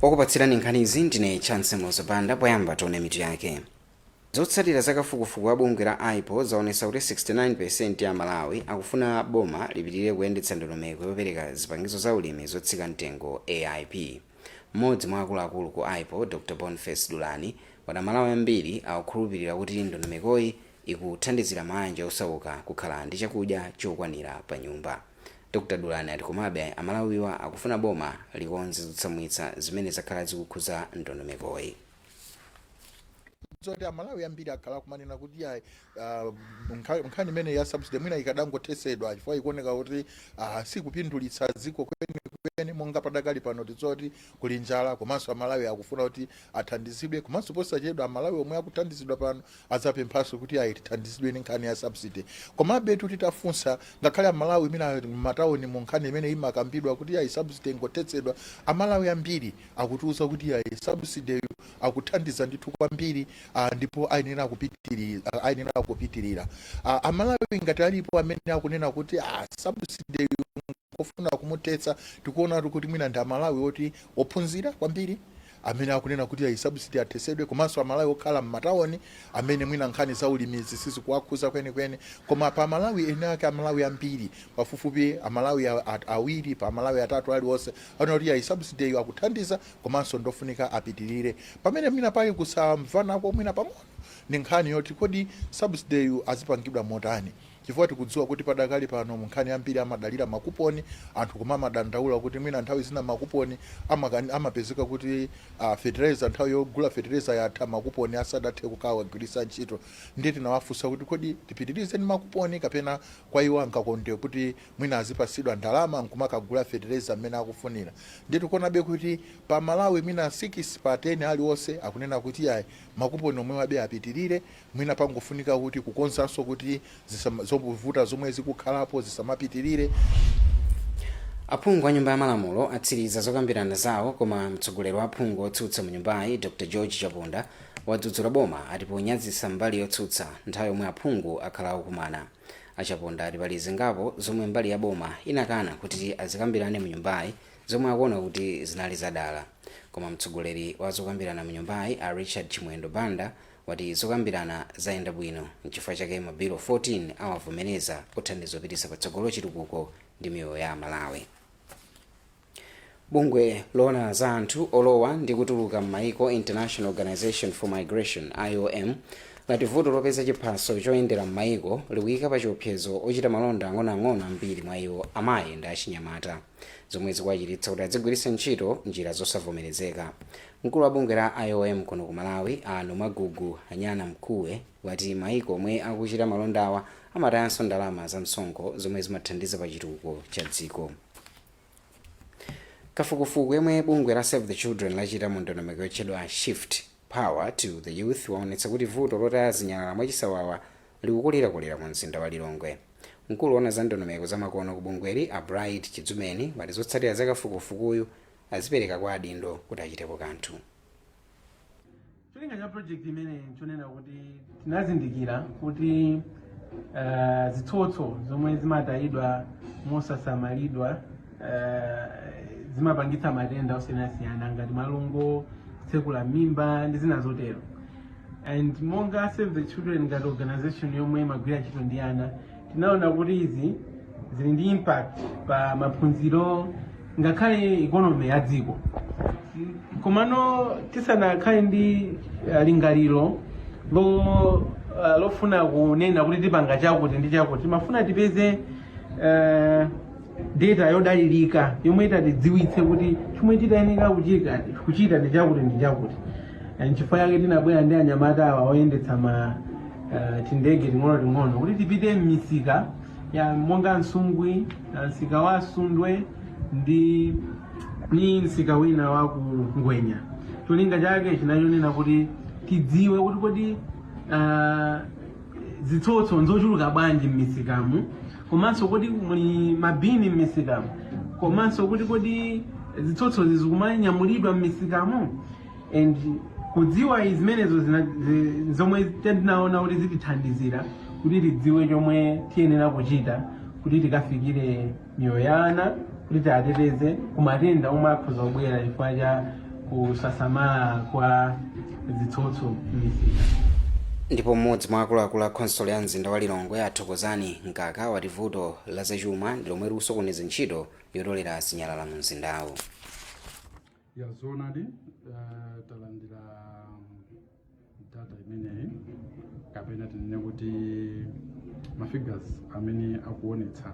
Wakupatsirani nkhanizi ndine Chance Muzabanda. Poyamba tione mitu yake. Zotsatira za kafukufuku wa bungwe la IPOR zaonetsa kuti 69% ya Malawi akufuna boma lipitirire kuyendetsa ndondomeko yopereka zipangizo za ulimi zotsika mtengo, AIP. Mmodzi mwa akuluakulu ku IPOR, Dr Boniface Dulani, wati Amalawi ambiri akukhulupirira kuti ndondomekoyi ikuthandizira mabanja osauka kukhala ndi chakudya chokwanira pa nyumba. Dr Dulani ati komabe Amalawiwa akufuna boma likonze zotsamwitsa zimene zakhala zikukhuza ndondomekoyi. Zoti Amalawi ambiri akhala kumanena kuti ayi, nkhani imene ya subsidy mwina ikadangothesedwa chifukwa ikuoneka kuti sikupindulitsa dziko kwenikweni, monga padakali pano tizoti kuli njala, komanso Amalawi akufuna kuti athandizidwe, komanso posachedwa Amalawi omwe akuthandizidwa pano adzapemphanso kuti ayi, tithandizidwe ndi nkhani ya subsidy. Komabe titafunsa ngakhale Amalawi mina m'matawuni mu nkhani imene imakambidwa kuti ayi, subsidy ingothetsedwa, Amalawi ambiri akutiuza kuti ayi, subsidy akuthandiza ndithu kwambiri, ndipo ayenera kupitirira. Amalawi ngati alipo amene akunena kuti subsidy kufuna kumuthetsa, tikuona kuti mwina ndi Amalawi oti ophunzira kwambiri amene akunena kuti ayi, subsidy athesedwe, komanso Amalawi okhala m'matawuni amene mwina nkhani za ulimizi sizikuwakhuza kwenikweni. Koma pa Amalawi ene ake, Amalawi ambiri, pafupifupi Amalawi awiri pa Amalawi atatu aliwonse, aona kuti ayi, subsidy akuthandiza komanso ndofunika apitirire. Pamene mwina pali kusamvanako mwina pang'ono ndi nkhani yoti kodi subsidy azipangidwa motani, chifukwa tikudziwa kuti padakali pano nkhani ambiri amadalira makuponi anthu, koma amadandaula kuti mwina nthawi zina makuponi amapezeka kuti fertilizer, nthawi yogula fertilizer yatha makuponi asadathe kukawagwiritsa ntchito. Ndiye tinawafunsa kuti kodi tipitirize ndi makuponi kapena kwa iwo angakonde kuti mwina azipasidwa ndalama nkumakagula fertilizer mmene akufunira. Ndiye tikuonabe kuti pa Malawi mwina 6 pa 10 aliwonse akunena kuti ayi, makuponi omwe wabe apitirire, mwina pangofunika kuti kukonzanso kuti zovuta zomwe zikukhalapo zisamapitirire. Aphungu a Nyumba ya Malamulo atsiriza zokambirana zawo, koma mtsogoleri wa aphungu otsutsa mu nyumbayi, Dr George Chaponda, wadzudzula boma ati ponyazitsa mbali yotsutsa nthawi yomwe aphungu akhala akukumana. Achaponda ati pali zingapo zomwe mbali ya boma inakana kuti azikambirane mu nyumbayi zomwe akuona kuti zinali zadala. Koma mtsogoleri wa zokambirana mu nyumbayi, a Richard Chimwendo Banda, wati zokambirana zayenda bwino, nchifukwa chake mabilo 14 awavomereza othandiza kupititsa patsogolo chitukuko ndi miyoyo ya Amalawi. Bungwe loona za anthu olowa ndi kutuluka m'maiko, International Organization for Migration, IOM, lati vuto lopeza chiphaso choyendera m'maiko likuyika pa chiopsezo ochita malonda ang'onoang'ono, ambiri mwa iwo amayi ndi achinyamata, zomwe zikuwachititsa kuti adzigwiritsa ntchito njira zosavomerezeka. Mkulu wa bungwe la IOM kuno ku Malawi, a Nomagugu Hanyana Mkuwe, wati maiko omwe akuchita malondawa amatayanso ndalama za msonkho zomwe zimathandiza pa chitukuko cha dziko. Kafukufuku yemwe bungwe la Save the Children lachita mu ndondomeko yotchedwa Shift Power to the Youth waonetsa kuti vuto lotaya zinyalala mwachisawawa likukulirakulira mu mzinda wa Lilongwe. Mkulu woona za ndondomeko zamakono ku bungweli, a Bright Chidzumeni, wati zotsatira za kafukufukuyu azipereka kwa adindo kuti achitepo kanthu. Cholinga cha project imeneyi nchonena kuti tinazindikira kuti zitsotso zomwe zimatayidwa mosasamalidwa zimapangitsa matenda osiyanasiyana ngati malungo, kutsekula mimba ndi zina zotero. And monga Save the Children, ngati organization yomwe imagwira ntchito ndi ana, tinaona kuti izi zili ndi impact pa maphunziro ngakhale economy ya dziko. Komano tisanakhale ndi lingaliro lofuna kunena kuti tipanga chakuti ndi chakuti, timafuna tipeze data yodalirika yomwe itatidziwitse kuti chomwe titayenera kuchita ndi chakuti ndi chakuti. Nchifukwa chake tinabwera ndi anyamata awa oyendetsa ma tindege ting'ono ting'ono kuti tipite m'misika ya monga Nsungwi, msika wa Sundwe ndi msika wina wa ku Ngwenya. Cholinga chake chinachonena kuti tidziwe kuti kodi zitsotso nzochuluka bwanji m'misikamu, komanso kodi muli mabini m'misikamu, komanso kuti kodi zitsotsozi zikumanyamulidwa m'misikamu. And kudziwa izi zimenezo zomwe tinaona kuti zitithandizira kuti tidziwe chomwe tiyenera kuchita kuti tikafikire miyoyo ya ana, kuti tiateteze ku matenda omwe akhoza kubwera chifukwa cha Kusasamala kwa zitsotso m'misika. Ndipo mmodzi mwa akuluakulu a khonsolo ya mzinda wa Lilongwe, Athokozani Mkaka, wati vuto la zachuma ndi lomwe likusokoneza ntchito yotolera zinyalala mu mzindawu. Ya, zoonadi, talandira data imeneyi, kapena tinene kuti ma figures amene akuonetsa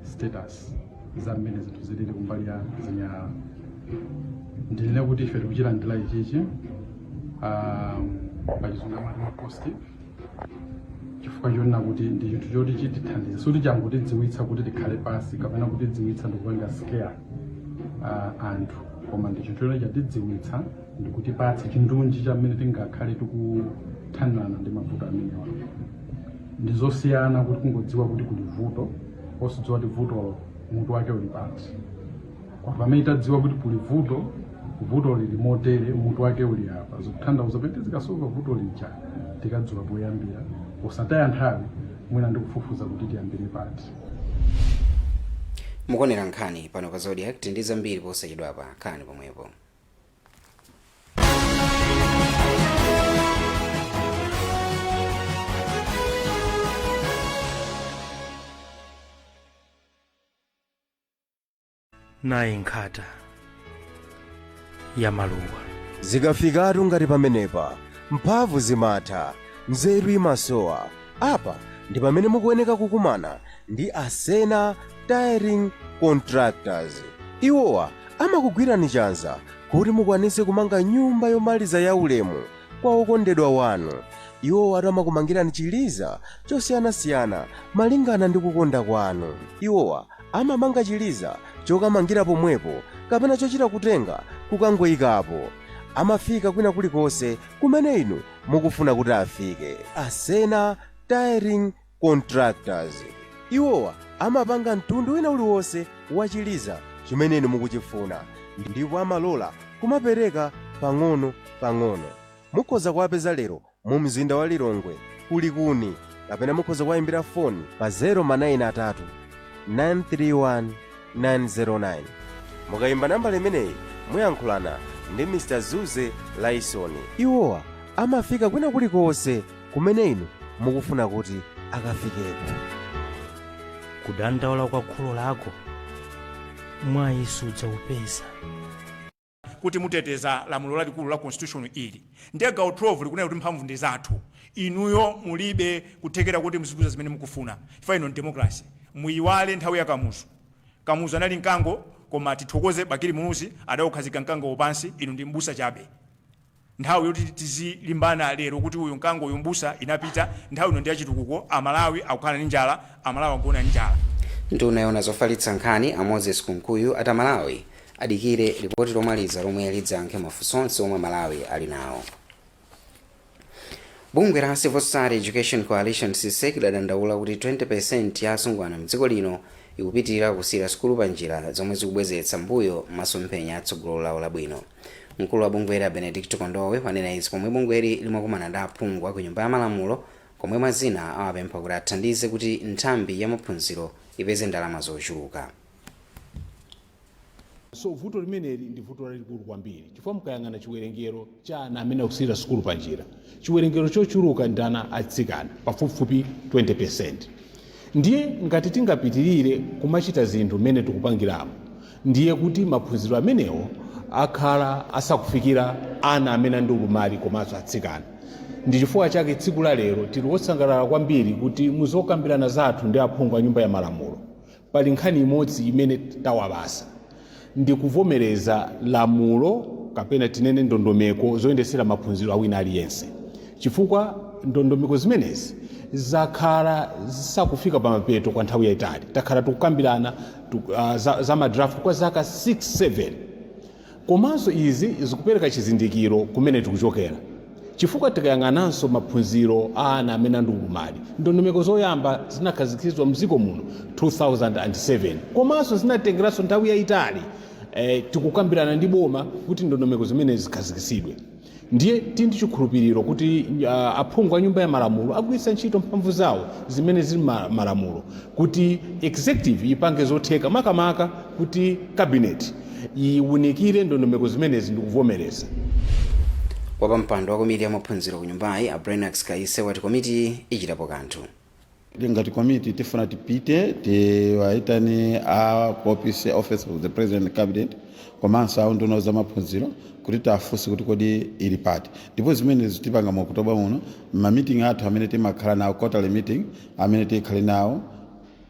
status za mmene zinthu zilili kumbali ya zinyalala. Ndinene kuti ife tikuchilandira ichichi pachizungu amati positive, chifukwa chonena kuti ndi chinthu choti chitithandiza, sikuti changotidziwitsa kuti tikhale pasi kapena kutidziwitsa ndikupanga scare anthu, koma ndi chinthu choti chatidziwitsa ndikutipatsa chindunji cha mmene tingakhale tikuthanirana ndi mavuto amenewa. Ndi zosiyana kuti kungodziwa kuti kuli vuto osadziwa kuti vutolo mutu wake uli pati. Kwa pamene tadziwa kuti kuli vuto, vuto lili motere, mutu wake uli apa, zikutanthauza pamene tizikasolva vuto lija tikadziwa poyambira, posataya nthawi mwina ndikufufuza kuti tiyambire pati. Mukuonera nkhani pano pa Zodiak ndi zambiri posachedwapa. Nkhani pomwepo. Nayi nkhata ya maluwa. Zikafikatu ngati pamenepa, mphamvu zimatha, nzeru imasowa. Apa ndi pamene mukuyeneka kukumana ndi Asena Tiling Contractors. Iwowa amakugwirani chanza kuti mukwanise kumanga nyumba yomaliza ya ulemu kwa okondedwa wanu. Iwowa amakumangirani chiliza chosiyanasiyana malingana ndi kukonda kwanu. Iwowa amamanga chiliza chokamangira pomwepo kapena chochita kutenga kukangoyikapo. Amafika kwina kulikonse kumene inu mukufuna kuti afike. Asena Tiling Contractors, iwowa amapanga mtundu wina uliwonse wa chiliza chimene inu mukuchifuna, ndipo amalola kumapereka pang'ono pang'ono. Mukhoza kuwapeza lero mu mzinda wa Lilongwe kulikuni, kapena mukhoza kuwayimbira foni pa 093 931 909. Mukayimba nambala imeneyi muyankhulana ndi Mr Zuze Laisoni. Iwowa amafika kwina kulikonse kumene inu mukufuna kuti akafikeko. Kudandaula kwa kholo lako mwayi sudzaupeza. Kuti muteteza lamulo lalikulu la constitution ili, ndiye gawo 12 likunena kuti mphamvu ndi zathu, inuyo mulibe kuthekera kuti muzikuza zimene mukufuna, chifukwa ino ndi democracy. Muyiwale nthawi ya Kamuzu. Kamuzu anali mkango, koma tithokoze Bakili Muluzi adaukhazika mkango pansi. Inu ndi mbusa chabe. Nthawi yoti tizilimbana lero kuti uyu mkango, uyu mbusa, inapita. Nthawi ino ndi yachitukuko. Amalawi akukhala ndi njala, Amalawi akugona ndi njala. Nduna yoona zofalitsa nkhani, a Moses Kunkuyu, ati Amalawi adikire lipoti lomaliza lomwe lidzayankhe mafunso onse omwe Amalawi ali nawo. Bungwe la Civil Society Education Coalition, CSEC, ladandaula kuti 20% ya asungwana mdziko lino ikupitirira kusiyira sukulu pa njira, zomwe zikubwezeretsa mbuyo masomphenya atsogolo lawo labwino. Mkulu wa bungweli, a Benedicto Kondowe, wanena izi pomwe bungweli limakumana ndi aphungu aku Nyumba ya Malamulo, komwe mwazina awapempha kuti athandize kuti nthambi ya maphunziro ipeze ndalama zochuluka. So vuto limeneli ndi vuto lalikulu kwambiri, chifukwa mukayang'ana chiwerengero cha ana amene akusiyira sukulu panjira, chiwerengero chochuluka ndi ana atsikana, pafupifupi 20. Ndiye ngati tingapitirire kumachita zinthu mmene tikupangiramo, ndiye kuti maphunziro amenewo akhala asakufikira ana amene ndi ulumali komanso atsikana. Ndi chifukwa chake tsiku la lero tili wosangalala kwambiri kuti muzokambirana zathu ndi aphungu a Nyumba ya Malamulo pali nkhani imodzi imene tawapasa, ndi kuvomereza lamulo, kapena tinene ndondomeko zoyendesera maphunziro a wina aliyense, chifukwa ndondomeko zimenezi zakhala zisakufika pamapeto kwa nthawi yayitali. Takhala tikukambirana za madraft kwa zaka 6 7. Komanso izi zikupereka chizindikiro kumene tikuchokera, chifukwa tikayang'ananso maphunziro a ana amene ndi ulumali, ndondomeko zoyamba zinakhazikitsidwa mdziko muno 2007, komanso zinatengeranso nthawi yayitali tikukambirana ndi boma kuti ndondomeko zimene zikhazikitsidwe. Ndiye tili ndi chikhulupiriro kuti aphungu a Nyumba ya Malamulo agwiritsa ntchito mphamvu zawo zimene zili malamulo kuti executive ipange zotheka, makamaka kuti cabinet Iwunikire ndondomeko zimenezi ndikuvomereza. Wapampando wa komiti ya maphunziro ku nyumbayi, a Brainax Kaise, wati komiti ichitapo kanthu. Ngati komiti tifuna tipite tiwayitane a ku office, Office of the President, Cabinet, komanso a unduna za maphunziro kuti tiafunse kuti kodi ili pati. Ndipo zimenezi tipanga mu October muno, ma meeting athu amene timakhala nawo, quarterly meeting amene tikhale nawo,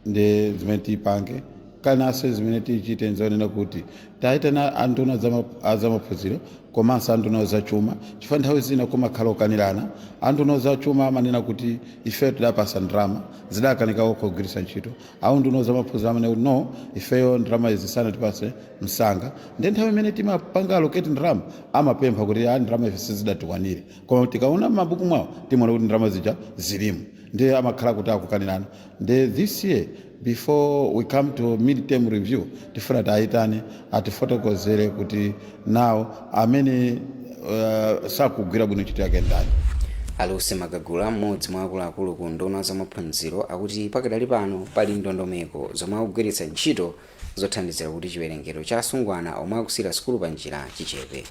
ndi zimene tipange. Kananso zimene tichite nzonena kuti tayitana anduna azamaphunziro komanso anduna zachuma, chifukwa nthawi zina kumakhala kukanirana. Anduna zachuma amanena kuti ife tidapasa ndalama, zidakanika kugwiritsa ntchito. Awo nduna zamaphunziro amanena kuti no, ifeyo ndalama izi sanatipase msanga, ndi nthawi imene timapanga allocate ndalama amapempha kuti a ndalama ife sizidatikwanire, koma tikaona m'mabuku mwawo timaona kuti ndalama zija zilimo, ndi amakhala kuti akukanirana. Ndi this year, before we come to mid-term review, tifuna tayitane atifotokozere kuti nawo amene sakugwira bwino ntchito yake ndani. Alusi Magagula, mmodzi mwa akuluakulu ku unduna za maphunziro, akuti pakadali pano pali ndondomeko zomwe akugwiritsa ntchito zothandizira kuti chiwerengero cha asungwana omwe akusiyira sukulu pa njira chichepe.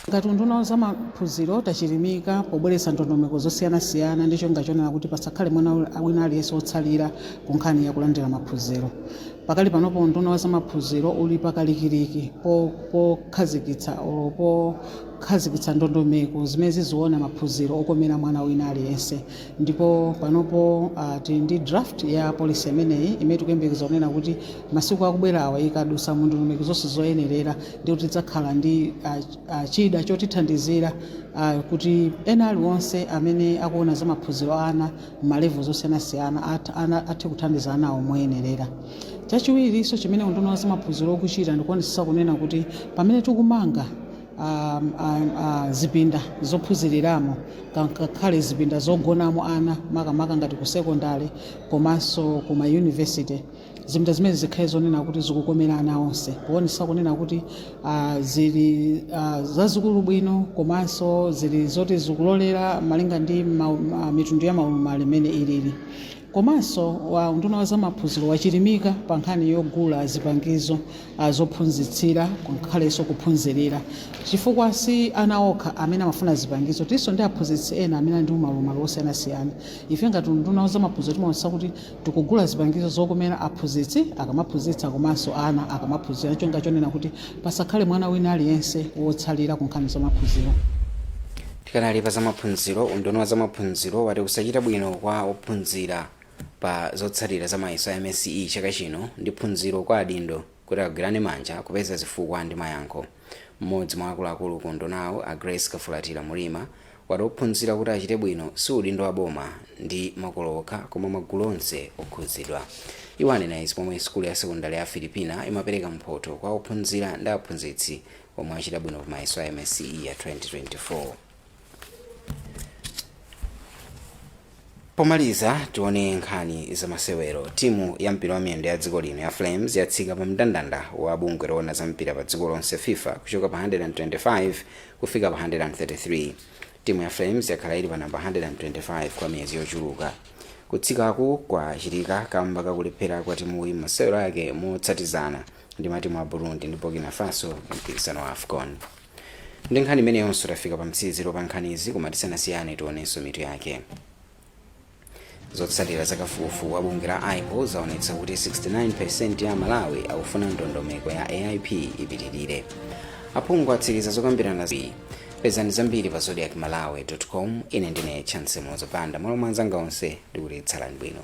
Ngati unduna za maphunziro tachilimika pobweretsa ndondomeko zosiyanasiyana ndi cholinga chonena kuti pasakhale mwana wina aliyense wotsalira ku nkhani ya kulandira maphunziro. Pakali panopo unduna wa zamaphunziro uli pakalikiliki pokhazikitsa olo pokhazikitsa ndondomeko zimene ziziona maphunziro okomera mwana wina aliyense. Ndipo panopo tili ndi draft ya policy imeneyi imene tikuyembekeza kunena kuti masiku akubwerawa ikadusa mu ndondomeko zonse zoyenerera, ndi kuti tidzakhala ndi chida chotithandizira kuti ena aliwonse amene akuona za maphunziro ana ma levels osiyanasiyana athe kuthandiza anawo moyenerera. Chachiwirinso chimene unduna wa zamaphunziro ukuchita ndikuonetsetsa kunena kuti pamene tikumanga zipinda zophunziriramo, ngakhale zipinda zogonamo ana, makamaka ngati ku sekondari komanso ku ma university, zipinda zimene zikhale zonena kuti zikukomera ana onse, kuonetsa kunena kuti zili zazikulu bwino komanso zili zoti zikulolera malinga ndi mitundu ya maulumali imene ilili. Komanso wa unduna wa zamaphunziro wachilimika pa nkhani yogula zipangizo zophunzitsira ngakhalenso kuphunzirira, chifukwa si ana okha amene amafuna zipangizo, tinso ndi aphunzitsi ena amene ali ndi umalumali osiyanasiyana. Ife ngati unduna wa zamaphunziro timaonetsa kuti tikugula zipangizo zokomera aphunzitsi akamaphunzitsa komanso ana akamaphunzira, chonga chonena kuti pasakhale mwana wina aliyense wotsalira ku nkhani zamaphunziro. Tikanali pa zamaphunziro, unduna wa zamaphunziro wati kusachita bwino kwa ophunzira pa zotsatira za mayeso a MSCE chaka chino ndi phunziro kwa adindo kuti agwirane manja kupeza zifukwa ndi mayankho. Mmodzi mwa akuluakulu ku undunawo, a Grace Kafulatira Mulima, wati ophunzira kuti achite bwino si udindo wa boma ndi makolo okha koma magulu onse okhudzidwa. Iwo anena izi pomwe sukulu ya sekondari ya Filipina imapereka mphotho kwa ophunzira ndi aphunzitsi omwe achita bwino pa mayeso a MSCE ya 2024. Pomaliza tione nkhani zamasewero. Timu ya mpira wa miyendo ya dziko lino ya Flames yatsika pa mndandanda wa bungwe loona za mpira pa dziko lonse FIFA kuchoka pa 125 kufika pa 133. Timu ya Flames yakhala ili pa namba 125 kwa miyezi yochuluka. Kutsikaku kwachitika kamba kakulephera kwa timuyi masewero ake motsatizana ndi matimu a Burundi ndi Burkina Faso mu mpikisano wa AFCON. Ndi nkhani imeneyonso tafika pa mtsiriziro pa nkhanizi, koma tisanasiyane tionenso mitu yake. Zotsatira za kafukufuku wa bungwe la IPOR zaonetsa kuti 69% ya Amalawi akufuna ndondomeko ya AIP ipitirire. Aphungu atsiriza zokambirana. Pezani zambiri pa zodiakmalawi.com. Ine ndine Chance Mozapanda, malo mwa anzanga onse ndikuti tsalani bwino.